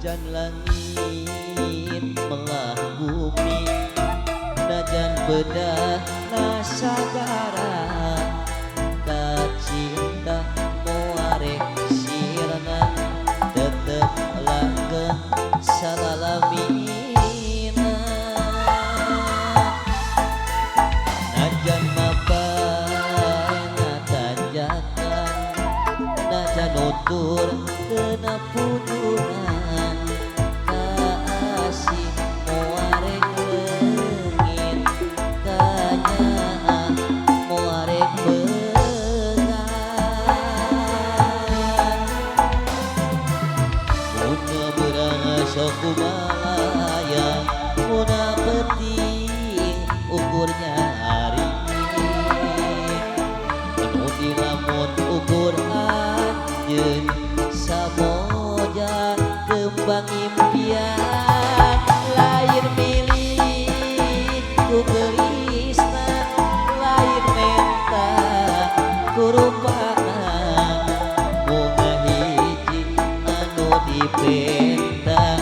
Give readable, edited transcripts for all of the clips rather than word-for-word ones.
Najan langit melah bumi, najan bedah nasagara, kacinta moarek sirna tetep langgeng salalamina. Najan mapay tanjakan, najan nutur kena pudunan, kaasih moarek leungit, kanyaah moarek beungan. Mun beurang sok kumalaya, mun penting ukur nyari, nu dilamun ukur anjeun, samoja kembang impian. Lain milih ku geulisna, lain menta ku rupana, bunga hiji anu dipenta,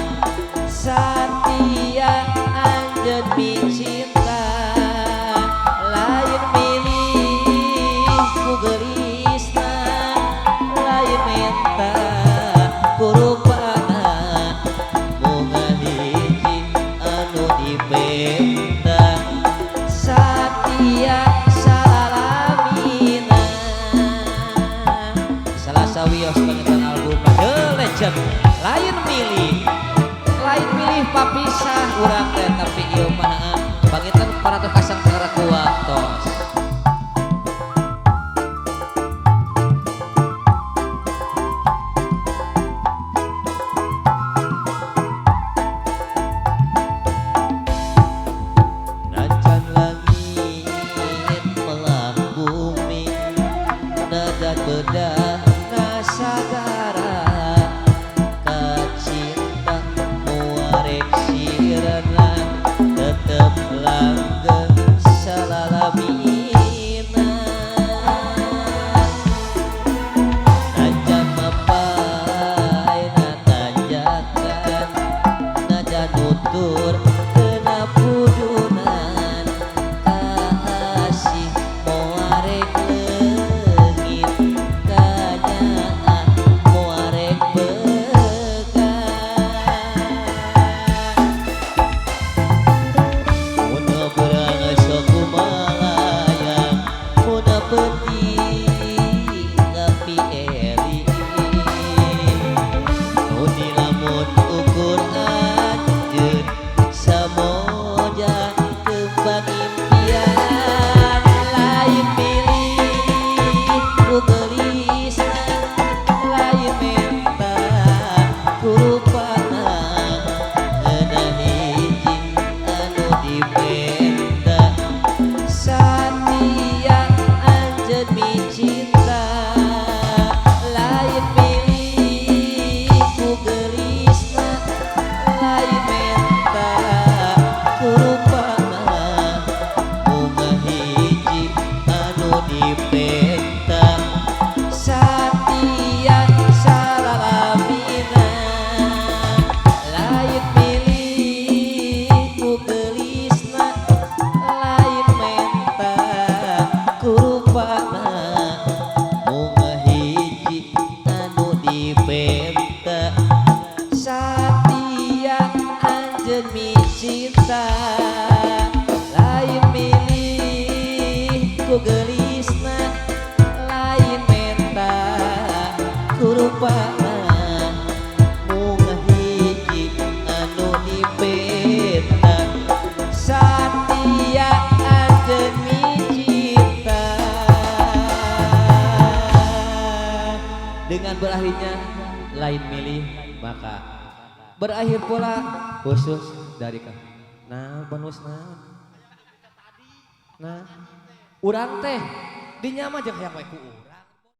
satia anjeun micinta. Lain milih ku geulisna, lain menta ku rupana, bunga hiji anu dipenta, satia salalamina. Salah sawios pengetan album The Legend, lain milih, lain milih papisah urang teh, tapi ieu mah panginten paratos kasang tos. Najan langit melah bumi, najan bedah nasagara, kacinta muarek sirna tetep langgeng salalamina. Najan mapay tanjakan, najan nutur kena pudunan, kaasih moarek leungit, kanyaah moarek began. Mun beurang sok kumalayang, mun penting ngapi eli, nu dilamun ukur anjeun, samoja kembang impian. Lain milih ku geulisna, lain menta ku rupana, ngeunah hiji anu dipenta, satia anjeun micinta. Lain milih ku geulisna, lain menta ku rupana, bunga hiji anu dipenta, satia salalamina. Lain milih ku geulisna, lain menta ku rupana, bunga hiji anu dipenta, satia anjeun micinta. Lain milih ku geulisna, lain menta ku rupana, bunga hiji anu dipenta, satia anjeun micinta. Dengan berakhirnya lain milih, maka berakhir pula khusus dari nah bonus naon. Nah urang teh dinya mah jeung hayang we ku urang.